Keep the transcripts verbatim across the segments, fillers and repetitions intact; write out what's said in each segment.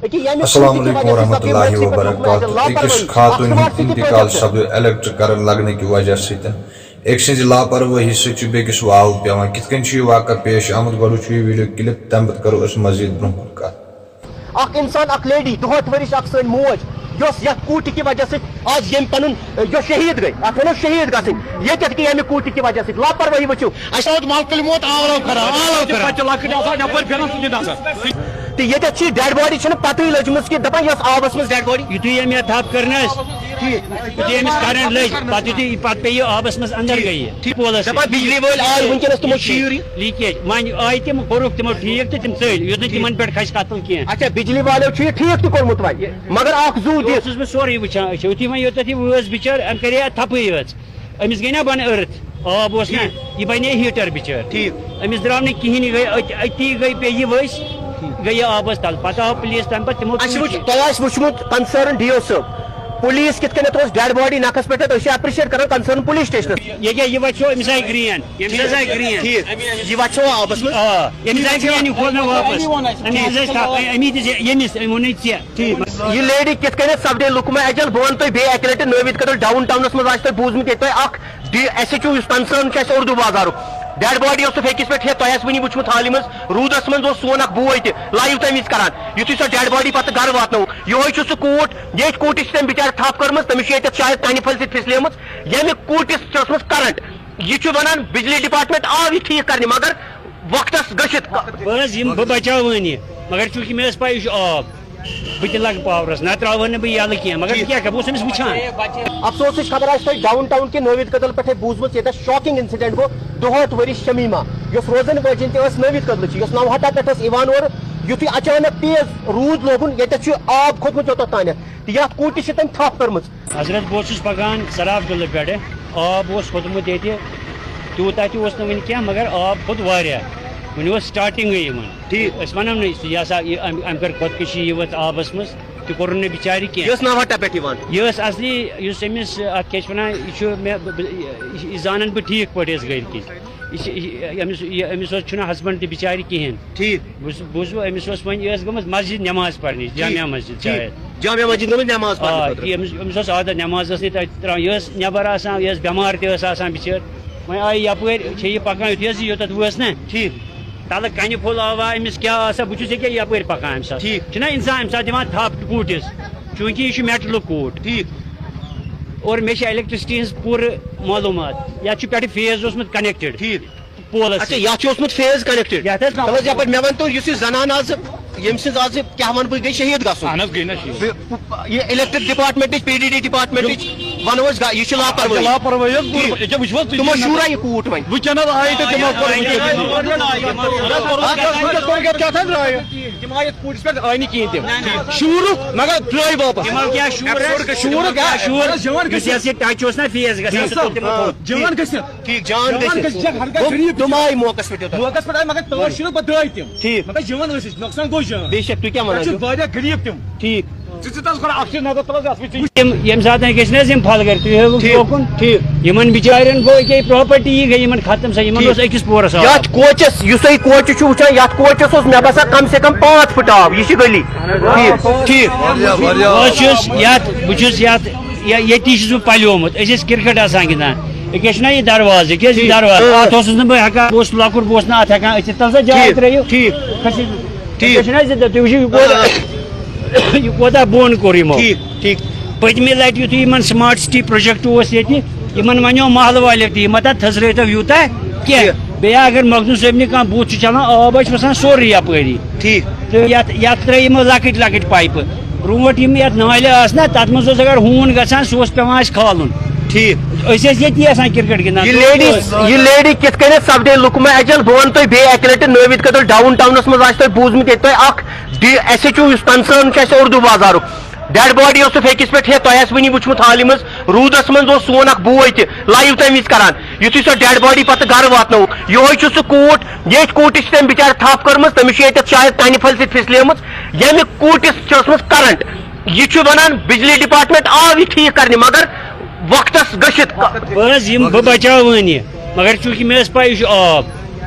السلام علیکم ورحمۃ اللہ وبرکاتہ۔ أکِس خاتوٗن ہُنٛد انتقال سپدیو الیکٹرک کرنٹ لگنہٕ کہِ وجہ سۭتۍ۔ أکۍ سٕنٛزِ لاپروٲہی سۭتۍ چھُ بیٚکِس واو پٮ۪وان۔ کِتھ کٔنۍ چھُ یہِ واقعہ پیش آمُت، گۄڈٕ وٕچھِو یہِ ویڈیو کلپ، تَمہِ پتہٕ کرو أسۍ مزید برونٛہہ کُن کتھ۔ اکھ انسان، اکھ لیڈی، دُہٲٹھ ؤرِش اکھ سٲنۍ موج، یۄس یتھ کوٗٹہِ کہِ وجہ سۭتۍ آز ییٚمۍ پنُن، یۄس شہید گٔے، اتھ ونو شہید گژھٕنۍ، ییٚتٮ۪تھ کہِ ییٚمہِ کوٗٹہِ کہِ وجہ سۭتۍ لاپروٲہی وٕچھِو۔ اَسہِ آوُت ملکُل موت آو آو کران، آو آو کران۔ بچہِ لۄکٕٹۍ آسان، یپٲرۍ پھِران، سُہ کِتھ آسان؟ تہٕ ییٚتٮ۪تھ چھِ ڈیڈ باڈی، چھنہٕ پتہٕے لٔجمٕژ کہِ دپان یۄس آبس منٛز ڈیڈ باڈی۔ یُتھُے أمۍ یتھ تھپھ کٔر نہ اَسہِ، یُتھُے أمِس کرنٹ لٔج، پتہٕ یُتھُے پتہٕ پیٚیہِ یہِ آبس منٛز اندر گٔیہِ، ٹھیٖک پولس دپان سۭتۍ۔ بجلی وٲلۍ آے وٕنکیٚنس، تِمو شیٖر یہِ۔ لیٖکیج، وۄنۍ آیہِ تِم، کوٚرُکھ تِمو ٹھیٖک تہٕ تِم ژٔلۍ، یُتھ نہٕ تِمن پٮ۪ٹھ کھسہِ قتل کینٛہہ۔ اچھا، بجلی والیو چھُ یہِ ٹھیٖک تہِ کوٚرمُت وۄنۍ، مگر اکھ زُو یہِ دِتھ۔ اوسُس بہٕ سورُے وٕچھان أچھو، یُتھُے وۄنۍ یوٚتتھ یہِ وٲژ بِچٲر، أمۍ کَرے اَتھ تھپھٕے یٲژ۔ أمِس گٔے نہ بۄنہٕ أرتھ، آب اوس نہ، ٹھیٖک۔ یہِ بنے ہیٖٹر بِچٲر۔ ٹھیٖک۔ أمِس درٛاو نہٕ کِہیٖنۍ، یہِ گٔے أتی، أتی گٔے پیٚیہِ یہِ ؤسۍ، ٹھیٖک۔ گٔے یہِ آبَس تَل۔ پَتہٕ آو پُلیٖس تَمہِ پَتہٕ، تِمو اَسہِ وٕچھ، تۄہہِ آسہِ وٕچھمُت کَنسٲرٕن ڈی او صٲب، پُلیٖس کِتھ کٔنٮ۪تھ اوس ڈیڈ باڈی نَکھَس پٮ۪ٹھ، أسۍ چھِ اپرِشیٹ کَران کَنسٲرٕن پُلیٖس سٹیشنَس۔ ییٚکیٛاہ یہِ وَتہِ چھو، أمِس آیہِ گرٛین، أمِس حظ آیہِ گرٛین۔ ٹھیٖک۔ یہِ وَتہِ چھو آبَس منٛز؟ آ، أمِس آیہِ گرٛین، یہِ کھول مےٚ واپَس۔ أمِس حظ ٲسۍ تھپھ، أمی دِژ یہِ، ییٚمِس، أمۍ ووٚنُے ژےٚ۔ ٹھیٖک۔ یہِ لیڈی کِتھ کٔنٮ۪تھ سپدے لقمہ اجل؟ بہٕ وَنہٕ تۄہہِ بیٚیہِ اَکہِ لَٹہِ، نٲویٖد کدل ڈاوُن ٹاونَس منٛز آسہِ تۄہہِ بوٗزمُت، ییٚتہِ تۄہہِ اَکھ ڈی ایس ایچ او یُس کَنسٲرٕن چھُ اَسہِ اردو بازارُک، ڈیڈ باڈی اوس سُہ فیکِس پٮ۪ٹھ ہیٚتھ، تۄہہِ آسہِ وٕنی وٕچھمُت حالٕے منٛز، روٗدَس منٛز اوس سون اَکھ بوے تہِ لایِو تَمہِ وِزِ کَران، یُتھُے سۄ ڈیڈ باڈی پَتہٕ گَرٕ واتنٲوٕکھ۔ یِہوٚے چھُ سُہ کوٗٹ، ییٚتھۍ کوٗٹِس چھِ تٔمۍ بِچارِ تھپھ کٔرمٕژ، تٔمِس چھُ ییٚتٮ۪تھ شاید کَنہِ پھٔلۍ سۭتۍ پھِسلیمٕژ، ییٚمہِ کوٗٹِس چھِ ٲسمٕژ کَرنٹ۔ یہِ چھُ وَنان بجلی ڈپارٹمنٹ آو یہِ ٹھیٖک کَرنہِ، مگر وقتَس گٔژھِتھ۔ بہٕ حظ یِم، بہٕ بچاوہن یہِ، مگر چوٗنٛکہِ مےٚ ٲس پَے یہِ چھُ آب، بہٕ تہِ لگہٕ پاورس، نتہٕ تراوہن نہٕ بہٕ یَلہٕ کینٛہہ۔ مگر بہٕ کیٛاہ کرٕ، بہٕ اوسُس أمِس وٕچھان۔ افسوس، یہِ چھِ خبر آسہِ تۄہہِ ڈاوُن ٹاوُن کہِ نٲویٖد کدل پٮ۪ٹھے بوٗزمٕژ، ییٚتٮ۪تھ شاکنگ انسیڈنٹ گوٚو۔ دُہٲٹھ ؤرِش شمیمہ، یۄس روزن وٲجِنۍ تہِ ٲس نٲویٖد کدلٕچی، یۄس نوہٹا پٮ۪ٹھ ٲس یِوان اورٕ، یُتھُے اچانک تیز روٗد لوگُن، ییٚتٮ۪تھ چھُ آب کھوٚتمُت یوٚتَتھ تانٮ۪تھ، تہٕ یَتھ کوٗٹِس چھِ تٔمۍ تھپھ کٔرمٕژ۔ حضرت، بہٕ اوسُس پکان سراف قلعہٕ پٮ۪ٹھٕ، آب اوس کھوٚتمُت ییٚتہِ، تیوٗتاہ تہِ اوس نہٕ وٕنہِ کینٛہہ، مگر آب کھوٚت واریاہ۔ وٕنہِ اوس سٹارٹنگٕے یِوان۔ ٹھیٖک۔ أسۍ وَنو نہٕ یہِ ہسا، یہِ أمۍ، أمۍ کٔر خۄدکٔشی، یہِ ؤژھ آبَس منٛز، تہِ کوٚرُن نہٕ بِچارِ کینٛہہ۔ یہِ ٲس نوہٹا پٮ۪ٹھ یِوان۔ یہِ ٲس اصلی، یُس أمِس، اَتھ کیٛاہ چھِ وَنان، یہِ چھُ مےٚ، بہٕ، بہٕ، یہِ، یہِ زانَن بہٕ ٹھیٖک پٲٹھۍ أسۍ گَرِکِس۔ یہِ چھِ، یہِ، أمِس، یہِ، أمِس اوس، چھُنہٕ ہسبنٛڈ تہِ بِچارِ کِہیٖنۍ۔ ٹھیٖک۔ بوٗز-، بوٗزوٕ، أمِس اوس وۄنۍ، یہِ ٲس گٔمٕژ مسجد نٮ۪ماز پرنہِ، جامع ٹھیٖک۔ مسجد ٹھیٖک۔ شاید۔ جامع مسجد گٔمٕژ نٮ۪ماز پرنہٕ آ، خٲطرٕ۔ یہِ أمِس، أمِس ٲس عادت نٮ۪ماز ٲس نہٕ تَتہِ ترٛاوان، یہِ ٲس نٮ۪بر آسان، یہِ ٲس بٮ۪مار تہِ ٲس آسان بِچٲر۔ وۄنۍ آیہِ یَپٲرۍ، چھےٚ یہِ پَکان، یُتھُے حظ یہِ یوٚتَتھ وٲژ نہ، ٹھیٖک۔ تَلہٕ کَنہِ پھوٚل آو آ أمِس کیٛاہ آسان، بہٕ چھُس ییٚکیٛاہ یَپٲرۍ پَکان اَمہِ ساتہٕ۔ ٹھیٖک۔ چھُنہ اِنسان اَمہِ ساتہٕ دِوان تھَپھ کوٗٹِس، چوٗنٛکہِ یہِ چھُ مٮ۪ٹلُک کوٗٹ۔ ٹھیٖک۔ اور مےٚ چھِ الیکٹرسٹی ہٕنٛز پوٗرٕ معلوٗمات، یَتھ چھُ پٮ۪ٹھٕ فیز اوسمُت کنیکٹڈ۔ ٹھیٖک۔ پولس اچھا، سۭتۍ۔ یَتھ چھُ اوسمُت فیز کنیکٹڈ۔ یَتھ حظ نمبر تَلہٕ حظ یَپٲرۍ مےٚ وَن تو، یُس یہِ زنان آز ییٚمہِ سٕنٛز آز کیٛاہ وَنہٕ بہٕ، یہِ گٔے شہیٖد گژھُن۔ اَہَن حظ، گٔے نہ شہیٖد۔ بہٕ، یہِ الیکٹرک ڈپارٹمنٹہٕ، پی ڈی ڈی ڈپارٹمنٹٕچ وَنو أسۍ گا-، یہِ چھِ لاپروٲہی۔ لاپروٲہی حظ، پوٗرٕ۔ ٹھیٖک۔ ییٚکیٛاہ وٕچھِو حظ تُہۍ، تِمو یہِ شوٗرا یہِ کوٗٹ وۄنۍ۔ وٕنکیٚن حظ آیہِ تہٕ تِمو کوٚر وٕنکیٚن۔ اَتھ حظ وٕنکیٚس کوٚر کیٛاہ، کیٛاہ تھایہِ درٛایہِ؟ تِم آیہِ یَتھ کوٗٹِس پٮ۪ٹھ، آیہِ نہٕ کِہیٖنۍ تِم۔ شوٗرُکھ، مگر درٛاے واپس۔ تِمو کیٛاہ شوٗر ہے؟ شوٗرُکھ، شوٗرُکھ، یُس یَتھ یہِ ٹچ اوس نہ فیس گژھان، سُہ تُل تِمو تھوٚد۔ جوان گٔژھِتھ۔ ٹھیک، جان جوان گٔژھِتھ۔ گٔژھِتھ، جان گٔژھِتھ۔ گوٚو، غریب تِم آیہِ موقعس پٮ۪ٹھ یوٚتَتھ۔ موقعس پٮ۪ٹھ آیہِ، مگر تور شوٗرُکھ پَتہٕ درٛاے تِم۔ ٹھیک۔ مگر جوان ٲسۍ أسۍ، نۄقصان گوٚو جان۔ بے شک، تُہۍ کیٛاہ وَنان پٮ۪ٹھٕ چھِ چھِو؟ واریاہ غریب تِم۔ ٹھیک۔ ژٕ، ژٕ تَس گۄڈٕ اَکھ چیٖز نظر تَلَس اَتھ وٕچھ ژٕ۔ یِم، ییٚمہِ ساتہٕ گٔژھۍ نہ حظ یِم پھل گرِ، تُہۍ ہٲوٕکھ ٹھیک، برونٛہہ کُن۔ ٹھیک۔ یِمَن بِچارٮ۪ن گوٚو أکیٛاہ یہِ پراپرٹی، یہِ گٔے یِمَن ختم سا، یِمَن ٹھیک۔ اوس أکِس پورَس آب۔ یَتھ کوچَس، یُس تُہۍ کوچہِ چھُو وٕچھان، یَتھ کوچَس اوس مےٚ باسان کم سے کم پانٛژھ فُٹ آب، یہِ چھِ گلی۔ ٹھیک، ٹھیک۔ بہٕ حظ چھُس یَتھ، بہٕ چھُس یَتھ، یہِ، ییٚتی چھُس بہٕ پَلیومُت۔ أسۍ ٲسۍ کرکٹ آسان گِنٛدان۔ ییٚکیٛاہ چھُنہ یہِ دروازٕ، ییٚکیٛاہ حظ یہِ ٹھیٖک۔ دروازٕ؟ اَتھ اوسُس نہٕ بہٕ ہٮ۪کان، بہٕ اوسُس لۄکُٹ، بہٕ اوسُس نہٕ اَتھ ہٮ۪کان أژِتھ۔ تَلہٕ سا جاے ٹھیٖک، ترٛٲیِو۔ ٹھیٖک۔ کھٔسِو۔ ٹھیٖک۔ ییٚکیٛاہ چھُنہ حظ یہِ، تُہۍ وٕچھِو، یہِ کوٗتاہ، یہِ کوٗتاہ بۄن کوٚر یِمو۔ ٹھیٖک، ٹھیٖک۔ پٔتمہِ لَٹہِ یُتھُے یِمَن سمارٹ سٹی پروجیکٹ اوس ییٚتہِ، یِمَن وَنیو محلہٕ والیو تہِ، یہِ مہ تَتھ تھٔزرٲیتو یوٗتاہ کینٛہہ۔ ٹھیٖک۔ بیٚیہِ اگر مخدوٗم صٲبنہِ کانٛہہ بُتھ چھُ چَلان، آب حظ چھُ وَسان سورُے یَپٲری۔ ٹھیٖک۔ تہٕ یَتھ، یَتھ ترٛٲے یِمو لۄکٕٹۍ لۄکٕٹۍ پایپہٕ۔ برونٛٹھ یِم یَتھ نالہِ آسہٕ نہ، تَتھ منٛز اوس اگر ہوٗن گژھان، سُہ اوس پٮ۪وان اَسہِ کھالُن۔ ٹھیٖک۔ أسۍ ٲسۍ ییٚتی آسان کرکٹ گِنٛدان۔ یہِ لیڈی، یہِ لیڈی کِتھ کٔنٮ۪تھ سپدے لقمہ اجل؟ بہٕ وَنہٕ تۄہہِ بیٚیہِ اَکہِ لَٹہِ، نٲویٖد کدل ڈاوُن ٹاونَس منٛز آسہِ تۄہہِ بوٗزمُت، ییٚتہِ تۄہہِ اَکھ ڈی ایس ایچ او یُس کَنسٲرٕن چھُ اَسہِ اردو بازارُک، ڈیڈ باڈی اوس سُہ فیکِس پٮ۪ٹھ ہیٚتھ، تۄہہِ آسہِ وٕنی وٕچھمُت حالٕے منٛز، روٗدَس منٛز اوس سون اَکھ بوے تہِ لایِو تَمہِ وِزِ کَران، یُتھُے سۄ ڈیڈ باڈی پَتہٕ گَرٕ واتنٲوٕکھ۔ یِہوٚے چھُ سُہ کوٗٹ، ییٚتھۍ کوٗٹِس چھِ تٔمۍ بِچارِ تھپھ کٔرمٕژ، تٔمِس چھُ ییٚتٮ۪تھ شاید کَنہِ پھٔلۍ سۭتۍ پھِسلیمٕژ، ییٚمہِ کوٗٹِس چھِ ٲسمٕژ کَرنٹ۔ یہِ چھُ وَنان بجلی ڈپارٹمنٹ آو یہِ ٹھیٖک کَرنہِ، مگر وقتَس گٔژھِتھ۔ بہٕ حظ یِم، بہٕ بچاوہن یہِ، مگر چوٗنٛکہِ مےٚ ٲس پَے یہِ چھُ آب۔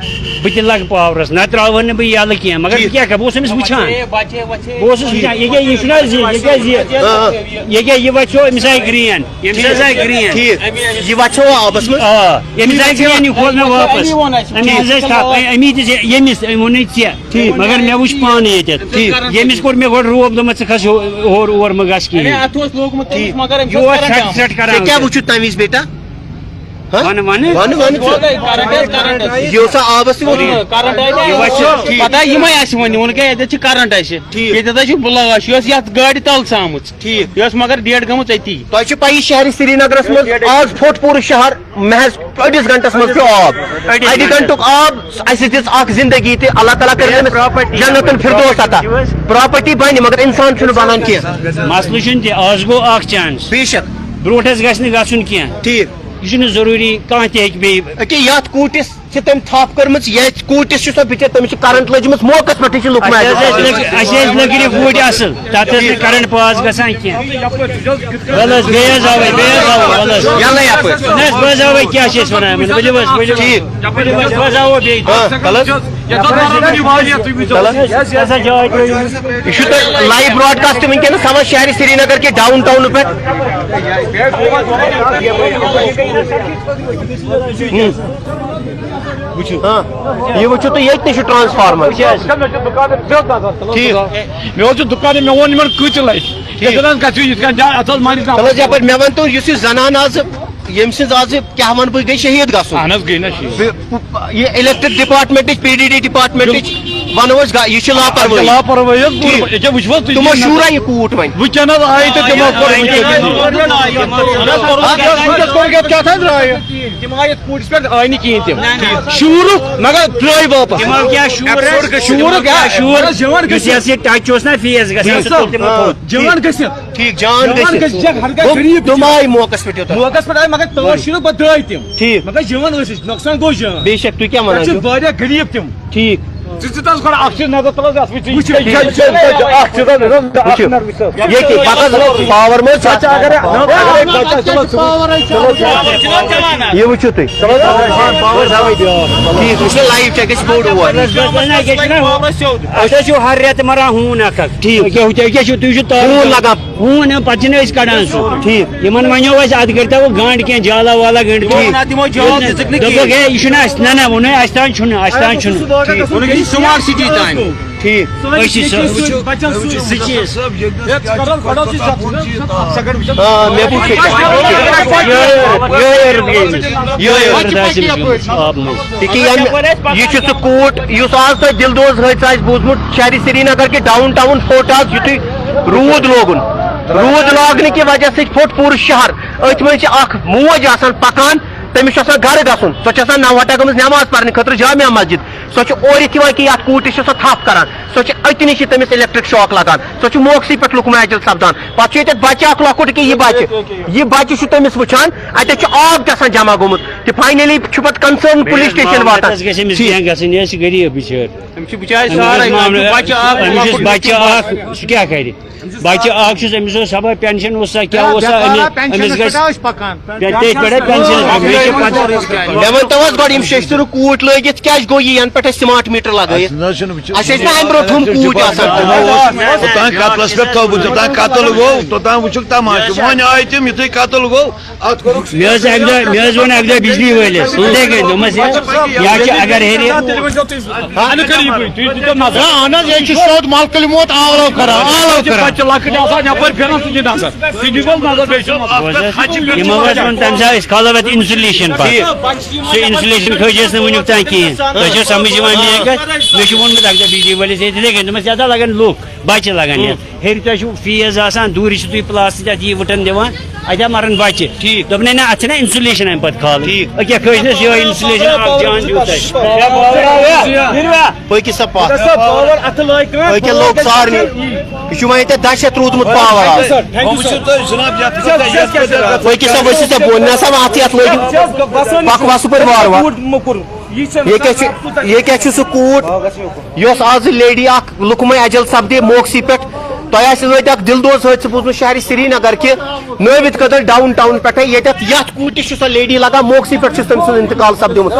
بہٕ تہِ لگہٕ پاورس، نتہٕ ترٛاوہن نہٕ بہٕ یَلہٕ کینٛہہ، مگر بہٕ کیٛاہ کرٕ، بہٕ اوسُس أمِس وٕچھان، بہٕ اوسُس وٕچھان، یہِ کیٛاہ، یہِ چھُنہ حظ یہِ، یہِ کیٛاہ حظ یہِ، آ، آ۔ یہِ کیٛاہ، یہِ وَسیو، أمِس آیہِ گرٛین، ییٚمِس حظ آیہِ گرٛین۔ ٹھیٖک۔ یہِ وَسیو آبَس منٛز؟ آ، ییٚمِس آیہِ گرٛین، یہِ کھول مےٚ واپس۔ أمۍ حظ ٲسۍ تھپھ، أمۍ، أمۍ تہِ چھِ، ییٚمِس، أمۍ ووٚنُے ژےٚ۔ ٹھیٖک۔ مگر مےٚ وٕچھ پانہٕ ییٚتٮ۪تھ۔ ٹھیٖک۔ ییٚمِس کوٚر مےٚ گۄڈٕ روب، دوٚپمَس، "ژٕ کھس ہیو-، ہورٕ اور مہٕ گژھ کِہیٖنۍ۔" اَتھ اوس لوگمُت، یہِ اوس ژھٮ۪ٹ ژھٮ۪ٹ کران۔ ژےٚ کیٛاہ وٕچھُتھ تَمہِ وِزِ بیٹا؟ ہہ؟ وَنہٕ، وَنہٕ۔ وَنہٕ، وَنہٕ ژٕ۔ Current, current. یہِ اوسا آبَس تہِ ووٚتھمُت؟ اۭں، کرنٹ آسہِ۔ یہِ وَسہِ۔ ٹھیٖک۔ پَتہ یِمَے آسہِ وۄنۍ، ووٚن کیٛاہ، ییٚتٮ۪تھ چھِ کرنٹ اَسہِ۔ ٹھیٖک۔ ییٚتٮ۪تھ حظ چھِ بٕلاش، یۄس یَتھ گاڑِ تَل ژامٕژ۔ ٹھیٖک۔ یۄس مگر ڈیڈ گٔمٕژ أتی۔ تۄہہِ چھِ پَیی شہرِ سرینگرَس منٛز آز پھوٚٹ پوٗرٕ شہر محض أڑِس گھنٹَس منٛز پیوٚو آب۔ أڑِس اَڑِ گھنٹَس۔ گھنٹُک آب، اَسہِ دِژ اَکھ زِندگی تہِ، اللہ تعالیٰ کٔرِنۍ تٔمِس پراپرٹی جنت الفردوس عطا۔ پراپرٹی بَنہِ، مگر اِنسان چھُنہٕ بَنان کینٛہہ۔ مسلہٕ چھُنہٕ تہِ، آز گوٚو اَکھ چانس۔ بے شک۔ برونٛٹھ حظ گژھِ نہٕ گژھُن کینٛہہ۔ ٹھیٖک۔ یہِ چھُنہٕ ضروٗری، کانٛہہ تہِ ہیٚکہِ بیٚیہِ۔ أکیٛاہ یَتھ کوٗٹِس چھِ تٔمۍ تھپھ کٔرمٕژ، یَتھ کوٗٹِس چھُ سۄ بِچٲر، تٔمِس چھِ کرنٹ لٔجمٕژ موقعس پٮ۪ٹھٕے چھِ لُکھ اَسہِ حظ ٲسۍ ماجہِ۔ لٔکرِ، اَسہِ ٲسۍ لٔکرِ پوٗٹۍ اَصٕل، تَتھ ٲس نہٕ کرنٹ پاس گژھان کینٛہہ۔ وَلہٕ حظ، بیٚیہِ حظ آوے، بیٚیہِ حظ آوے، وَلہٕ حظ۔ یَلَے یَپٲرۍ۔ نہ حظ، بہٕ حظ آوے، کیٛاہ چھِ أسۍ وَنان؟ ؤلِو حظ، ؤلِو۔ ٹھیٖک۔ ؤلِو حظ، بہٕ حظ آوو بیٚیہِ۔ ہاں، وَلہٕ حظ۔ یَتھ حظ وَنان یہِ واریاہ تُہۍ وٕچھِو۔ وَلہٕ حظ۔ یۄس ہسا جاے ترٛٲیِو۔ یہِ چھُ تۄہہِ لایِو براڈکاسٹ وٕنکیٚنَس تھاوان شہرِ سرینگر کہِ ڈاوُن ٹاونہٕ پٮ۪ٹھ۔ ہاں۔ یہِ وٕچھِو تُہۍ، ییٚتہِ تہِ چھُ ٹرانسفارمر۔ ٹھیٖک۔ مےٚ اوس یہِ دُکان، مےٚ ووٚن یِمن کۭژِ لَٹہِ۔ ٹھیٖک۔ ییٚتٮ۪ن حظ گژھِو یِتھ کٔنۍ، اَتھ حظ مٲنِو۔ تَلہٕ حظ یَپٲرۍ، مےٚ ؤنۍ تو، یُس یہِ زنان آز، ییٚمہِ سٕنٛز آز، کیٛاہ وَنہٕ بہٕ، گٔے شہیٖد گژھُن۔ اَہَن حظ، گٔے نہ شہیٖد۔ بہٕ، یہِ electric department, P D D department, وَنو أسۍ گا-، یہِ چھِ لاپروٲہی۔ لاپروٲہی حظ، ٹھیٖک۔ ییٚکیٛاہ وٕچھِو حظ تُہۍ، تِمو شوٗرا یہِ کوٗٹ وۄنۍ۔ وٕنکیٚنَس آیہِ تہٕ تِمو کوٚر وٕنکیٚنَس۔ اَتھ حظ وٕنکیٚس کوٚر یَتھ کیٛاہ تام درٛایہِ۔ تِم آیہِ یَتھ کوٗٹِس پٮ۪ٹھ، آیہِ نہٕ کِہیٖنۍ تِم۔ شوٗرُکھ، مگر درٛاے واپس۔ تِمو کیٛاہ شوٗر حظ؟ شوٗرُکھ، تِمو کیٛاہ شوٗر؟ شوٗرُکھ۔ یُس یہِ اَسہِ یہِ ٹچ اوس نہ فیس گژھان، سُہ توٚر تِمو تھوٚد۔ جوان گٔژھِتھ۔ ٹھیٖک، جان جوان گٔژھِتھ۔ گٔژھِتھ، ہر کانٛہہ گوٚو غریٖب تِم آیہِ موقعس پٮ۪ٹھ یوٚتام۔ موقعس پٮ۪ٹھ آیہِ، مگر تور شوٗرُکھ پَتہٕ درٛاے تِم۔ ٹھیٖک۔ مگر جوان ٲسۍ أسۍ، نۄقصان گوٚو جان۔ بے شک، تُہۍ کیٛاہ وَنان پٮ۪ٹھ چھِ چھِو؟ واریاہ غریٖب تِم۔ ٹھیٖک۔ ژٕ دِ تَس گۄڈٕ اَکھ چیٖز نظر تَل حظ، اَتھ وٕچھ ژٕ۔ وٕچھ، یہِ چھا، یہِ چھا، یہِ چھا اَکھ چیٖز حظ، اَکھ وٕچھِو۔ نظر وٕچھ حظ۔ ییٚکیٛاہ پَتہٕ حظ پاور منٛز چھا؟ اچھا، اگر، اگر پاور چھُ، چلو، چلو۔ یہِ وٕچھِو تُہۍ۔ ٹھیٖک، وٕچھ مےٚ لایِو چیک، أسۍ بوٚڑ اور۔ اَسہِ حظ چھُ ہر رٮ۪تہٕ مَران ہوٗن اَکھ اَکھ۔ ٹھیٖک۔ ییٚکیٛاہ، ہُتہِ، ییٚکیٛاہ چھُ، تُہۍ چھِو تارُک ہوٗن لَگان۔ ہوٗن ہیوٚن، پَتہٕ چھِنہٕ أسۍ کَڑان سُہ۔ ٹھیٖک۔ یِمَن وَنیو اَسہِ، اَتھ گٔنٛڈتو گنٛڈ کینٛہہ، جالا والا گٔنٛڈ۔ ٹھیٖک۔ تِمو جواب دِژٕکھ نہٕ دوٚپُکھ، کینٛہہ۔ ہے، یہِ چھُنہٕ اَسہِ، نہ، نہ، ووٚنُے اَسہِ تام چھُنہٕ، اَسہِ تام چھُنہٕ۔ ٹھیٖک۔ ووٚنُکھ، یہِ چھُ سمارٹ سٹی تام۔ ٹھیٖک۔ أسۍ چھِ سُہ، بَچَن سُہ، سُہ چیٖز۔ آ، مےٚ بوٗز سُہ۔ یِہوٚے عرض، یِہوٚے عرض گٔے أمِس۔ یِہوٚے عرض آسہِ أمِس گٔمٕژ آبہٕ منٛز۔ ییٚکیٛاہ یِم، یہِ چھُ سُہ کوٗٹ، یُس آز تۄہہِ دِلدوز حٲدثہٕ آسہِ بوٗزمُت، شہرِ سرینگر کہِ ڈاوُن ٹاوُن پھوٚٹ آز یُتھُے روٗد لوگُن۔ روٗد لاگنہٕ کہِ وجہ سۭتۍ پھوٚٹ پوٗرٕ شہر۔ أتھۍ منٛز چھِ اَکھ موج آسان پَکان، تٔمِس چھُ آسان گَرٕ گژھُن۔ سۄ چھِ آسان نَو ہٹا گٔمٕژ نٮ۪ماز پَرنہٕ خٲطرٕ جامع مسجد۔ سۄ چھِ اورٕ یِتھ یِوان کہِ یَتھ کوٗٹِس چھِ سۄ تھپھ کَران۔ سۄ چھِ أتنی چھِ تٔمِس electric shock لَگان۔ سۄ چھِ موقعسٕے پٮ۪ٹھ لُکہٕ ماجہِ سَپدان۔ پَتہٕ چھُ ییٚتٮ۪تھ بَچہٕ اَکھ لۄکُٹ کہِ یہِ بَچہٕ، یہِ بَچہٕ چھُ تٔمِس وٕچھان، اَتٮ۪تھ چھُ آب تہِ آسان جمع گوٚمُت۔ تہٕ finally چھُ پَتہٕ concern police station واتان۔ گژھِ أمِس ٹھیٖک۔ کینٛہہ گژھُن، یہِ حظ چھِ غریٖب بِچٲرۍ۔ أمِس چھِ بِچارِ أمِس سارے، معاملہٕ، أمِس چھُ بَچہٕ اَکھ، سُہ کیٛاہ کَرِ؟ بَچہٕ اَکھ چھُس، أمِس اوس خبر پٮ۪نشَن اوس سا کیٛاہ اوس سا، أمِس، أمِس گژھِ، پٮ۪ٹھ، تٔتھۍ پٮ۪ٹھ پٮ۪نشَن، مےٚ چھِ پَتہ۔ مےٚ ؤنۍ تو حظ گۄڈٕ، یِم شیٚشتٕرٕ کوٗٹ لٲگِتھ کیٛازِ گوٚو یہِ یَنہٕ پٮ۪ٹھ اَسہِ smart meter لَگٲیِتھ؟ اَسہِ نہ حظ چھُنہٕ وٕچھُن۔ اَسہِ ٲسۍ نہ اَمہِ برونٛٹھ ہُم کوٗٹ آسان؟ توٚتام قتلَس پٮ۪ٹھ تھوٚو بہٕ، توٚتام قتل گوٚو، توٚتام وٕچھُکھ تماشہٕ۔ وۄنۍ آے تِم، یُتھُے قتل گوٚو، مےٚ حظ اَکہِ دۄہ، مےٚ حظ ووٚن اَکہِ دۄہ بِجلی وٲلِس، یِتھَے کٔنۍ دوٚپمَس، "ہے، یہِ حظ چھِ اگر ہیٚرِ۔" اَہَن حظ، یہِ چھُ سیوٚد مَلکَل موت آلو کران، آلو کران۔ بَچہٕ لۄکٕٹۍ آسان یَپٲرۍ پھِران، سُہ چھُ نظر۔ بوز حظ، یِمو حظ ووٚن تَمہِ ساتہٕ أسۍ کھالو اَتھ insulation پَتہٕ۔ سُہ insulation کھٲج اَسہِ نہٕ وٕنیُک تام کِہیٖنۍ۔ تۄہہِ چھو سَمٕجھ یِوان میٛٲنۍ کَتھ؟ مےٚ چھُ ووٚنمُت اَکہِ دۄہ بِجلی وٲلِس، ہے، تِتھَے کٔنۍ دوٚپمَس، یَتھ ہا لَگَن لُکھ۔ بَچہِ لَگَن یَتھ۔ ہیٚرِ تۄہہِ چھُو فیز آسان، دوٗرِ چھِ تُہۍ پلاسٹک اَتھ یہِ وٕٹھَن دِوان، اَتہِ ہا مَرَن بَچہِ۔ ٹھیٖک۔ دوٚپنَے نہ، اَتھ چھَنہ insulation اَمہِ پَتہٕ کھالٕنۍ۔ ٹھیٖک۔ أکیٛاہ کھٲج نہٕ أسۍ یِہوٚے insulation اَکھ جان دیُت اَسہِ۔ پٔکِو سا پَتھ۔ پٔکِو سا، پاوَر اَتھٕ لٲگۍ کٲم۔ أکیٛاہ لوٚگ سارنٕے۔ یہِ چھُ وۄنۍ ییٚتہِ دَشت روٗدمُت پاوَر آز۔ Thank you sir۔ وٕچھِو تُہۍ جِناب، یَتھ، یَتھ، یَتھ، یَتھ، یَتھ، یَتھ۔ پٔکِو سا، ؤسِو سا بۄن۔ نہ سا، اَتھ یَتھ لٲگِو۔ پَکھ وَسہٕ پٲٹھۍ وارٕ وارٕ۔ یہِ کیٛاہ چھُ، یہِ کیٛاہ چھُ سُہ کوٗٹ، یۄس آز لیڈی اکھ لُکمَے اجل سپدے موقسٕے پٮ۪ٹھ؟ تۄہہِ آسہِ ٲدۍ اکھ دِل دوز حٲدثہٕ بوٗزمُت شہرِ سرینگر کہِ نٲوِد کدل ڈاؤن ٹاؤن پٮ۪ٹھے، ییٚتٮ۪تھ یتھ کوٗٹِس چھُ سۄ لیڈی لگان، موقسٕے پٮ۪ٹھ چھُس تٔمۍ سُنٛد انتقال سپدیومُت۔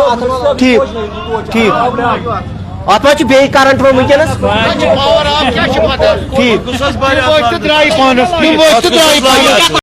ٹھیٖک، ٹھیٖک۔ اتھ ما چھُ بیٚیہِ کرنٹ وۄنۍ وٕنکیٚنس؟ ٹھیٖک۔